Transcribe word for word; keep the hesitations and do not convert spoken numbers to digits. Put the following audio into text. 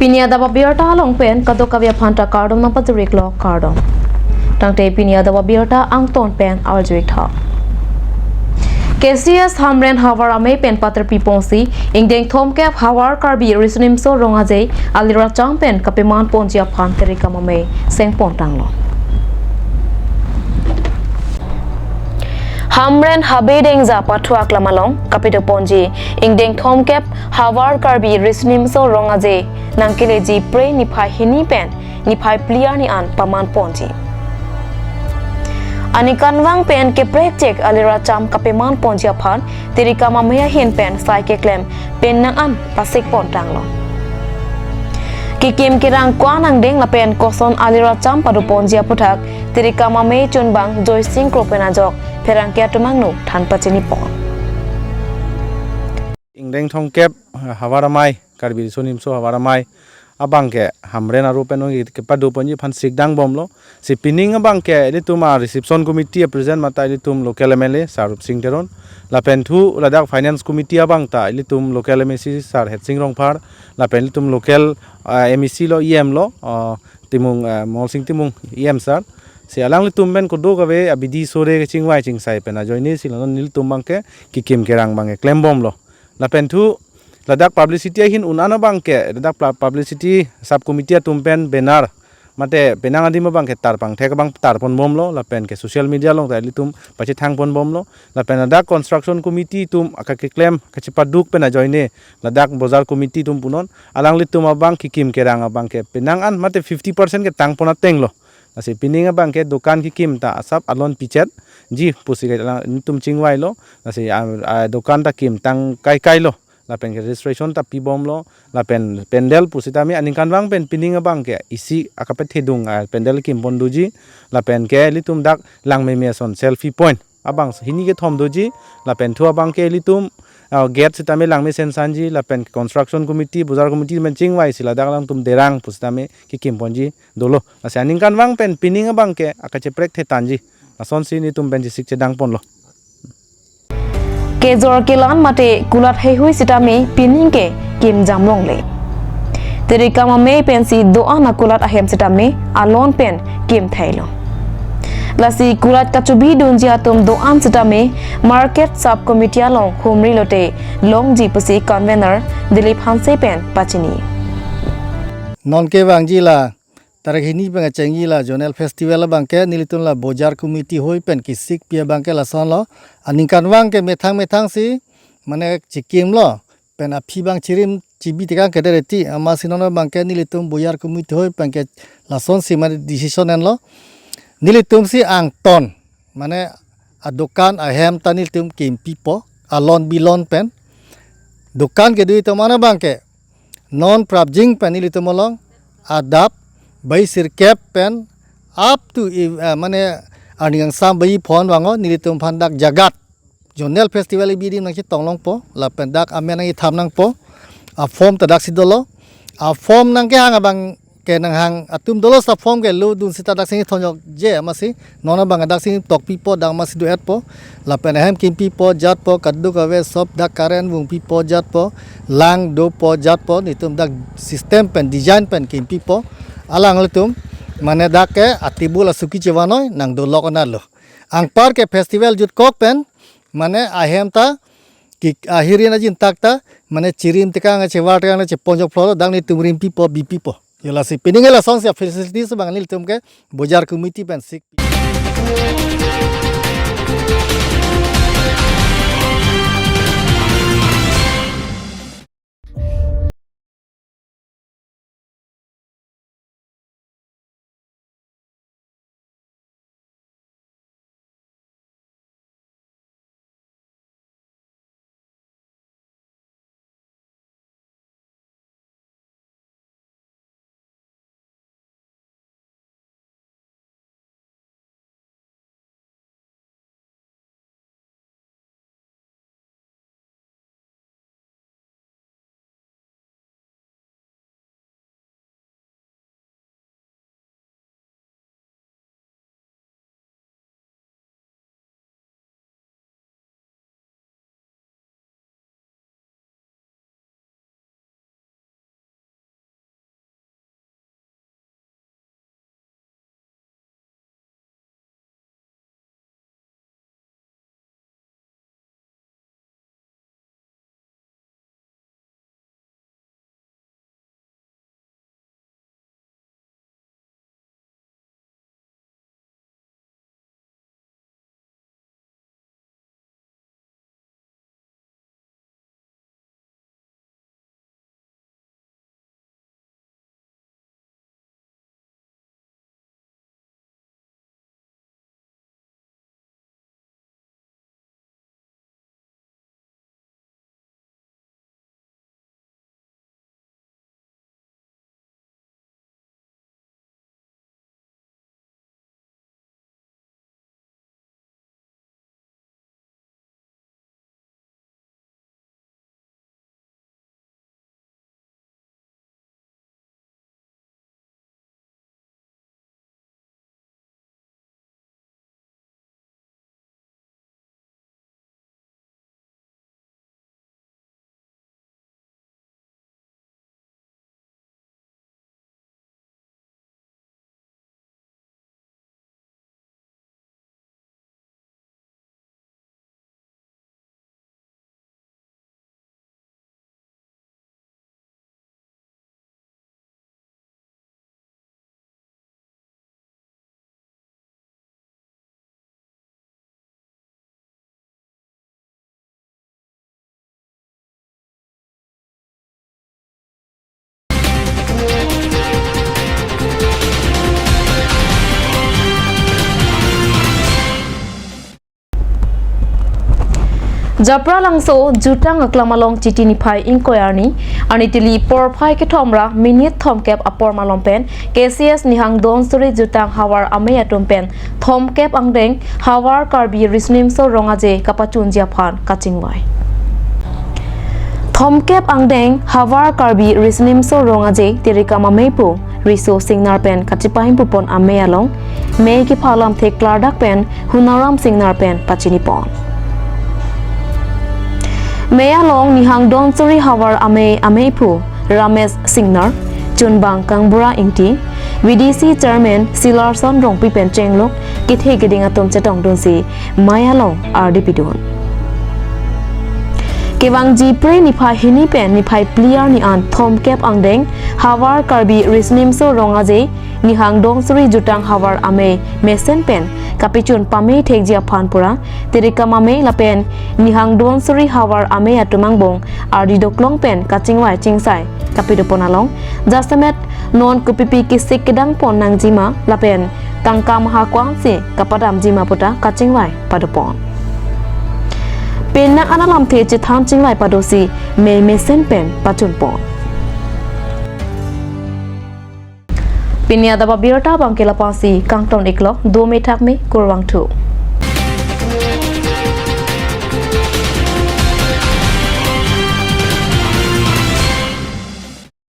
Pini adap abirta along pen kadokave aphan ta kardom nangpajir-iklo, kardom. Tangte pini adap abirta angton pen arju-ik tha. K C S Hamren havar amei pen paterpi ponsi ingdeng thomkep Havar Karbi Riso Nimso Rong Aje aliracham pen kapeman ponji aphan Tirikam Amei sengpon tanglo. Hamren Habe Dengja pathu aklam along kapedo ponji ingdeng thomkep Havar Karbi Riso Nimso Rong Aje nangkeleji phre niphai hini pen niphai phli arni an paman ponji. Aningkanvang pen keprekchek aliracham kapeman ponji aphan Tirikam Amei ahin pen sai keklem pen nang an pasik pon tanglo. Kekim kerang ko-an angdeng lapen koson aliracham pado ponji aputhak Tirikam Amei chunbang Joysing Kro pen ajok pherangke atum angno than pachini pon. Ingdeng thomkep Havar Amei, Karbi Riso Nimso Havar Amei abangke Hamren aro pen ong kepado ponji aphan sik dang bomlo. Si pining abangke ilitum a reception committee a present mate ilitum local M L A Sir Rupsing Teron. Lapen thu ladak finance committee abang ta ilitum local M A C Sir Hetsing Rongphar. Lapen ilitum local, ah, M A C lo, E M lo, ah, Timung, ah, Molsing Timung E M sir. Si alanglitum pen kadokave abidi sore kachingvai chingsai pen ajoine si la non nelitum abangke kekim kerang abangke klem bomlo. Lapen thu ladak publicity ahin un-an abangke, ladak pla-, publicity sub committee atum pen banner mate penang adim abangke tarpangthek abang tarpon bomlo, lapen ke social media along ta ilitum pachethang pon bomlo, lapen ladak construction committee atum akakeklem kachepaduk pen ajoine ladak bojar committee atum punon, alanglitum abang kekim kerang abangke penang an mate fifty percent ketang pon atenglo. Lasi pining abangke dokan kekim ta asap alon pichetji pusi ke alanglitum chingvailo. Lasi, ah, ah, dokan ta kim tang kaikailo. Lapen ke registration ta pi bomlo. Lapen pandal pusitame aningkanvang pen pining abangke isi akapethedung, ah, pandal kim pon doji. Lapen ke ilitum dak langmeme ason selfie point abang hini kethom doji. Lapen thu abangke ilitum, ah, gate sitame langme sensanji. Lapen construction committee, bojar committee men chingvai si ladak alangtum derang pusitame kekim ponji dolo. Lasi aningkanvang pen pining abangke akacheprek thetanji. Lasonsi nelitum pen chesik chedang ponlo. Kejor kelan mate kulat heihui sitame pining ke kim jam longle. Tirikam Amei pensi do-an akulat ahem sitame alon pen kim thailo. Lasi kulat kachobi dunji atum do-an sitame market sub committee along humri lote longji pusi convener Dilip Hanse pen pachini. Non kevangji la tarik hini pen kachengji la zonal festival abangke nelitum la bojar committee hoi pen kesik pi abangke lasonlo. Aningkanvang ke methang methang si mane chikimlo, pen aphi abang chirim chibi tekang kedereti, amatsi non abangke nelitum bojar committee hoi pen ke lasonsi mane decision enlo. Nelitum si angton mane adokan ahem ta nelitum kimpipo, alon bilon pen. Dokan kedo itum an abangke non prapjin pen nelitum along adap bai sirkep pen up to i-, eh, mane arni kangsam bai phongo nelitum aphan dak jagat zonal festival ibidim nangchetong longpo, lapen dak amen nangketham nangpo. A form ta daksi dolo. A form nangkehang abangke nanghang atum dolo, sa form ke lo dun sita daksi thonjokje, amatsi non abang daksi tokpipo, dak amatsi do-etpo. Lapen ahem kimpipo jatpo, kadokave sop dak current vungpipo jatpo, lang dopo jatpo, nelitum dak system pen design pen kimpipo. Alanglitum mane dak ke atibul asuki chevanoi nang dolok anatlo. Anpar ke festival jutkok pen mane ahem ta ki ahirin ajin tak ta mane chirim tekang, chevar tekang cheponjok phlo, dak nelitum rimpipo bipipo. Yo lasi pining lasonsi a facilities abang nelitum ke bojar committee pen sik. Japralangso jutang aklam along Chiti niphai ingkoi arni, arni tili porphai kethom ra minit thomkep apor malom pen K C S Nihang Donsuri Jutang Havar Amei atum pen thomkep angdeng Havar Karbi Riso-Nimso Rong Aje kapachunji aphan kachingvai. Thomkep angdeng Havar Karbi Riso-Nimso Rong Aje Tirikam Amei pu Riso Singnar pen kachipahim pupon amei along mei kepha alamthe klardak pen Hunaram Singnar pen pachinipon. Mei along Nihang Donsuri Havar Amei amei pu Ramesh Singnar, Chunbang Kangbura Ingti, V D C Chairman Silarson Rongpi pen chenglok kethe keding atum chetongdunsi mei along ardi pidun. Kevangji Phre niphai hini pen niphai phli arni an thomkep angdeng Havar Karbi Riso-Nimso Rong Aje Nihang Donsuri Jutang Havar Amei mesen pen kapachun pamethekji aphan pura Tirikam Amei lapen Nihang Donsuri Havar Amei atum angbong ardi doklong pen kachingvai chingsai kapidopon along jasemet non kopipi kesik kedangpon nangjima lapen tangka maha ko-ansi kapadamjima puta kachingvai padopon. Penang an alamthe chethan chingvai padosi mei mesen pen pachunpon. Pini adap abirta abangke lapasi kangton iklo, dome thakme, kurvangthu.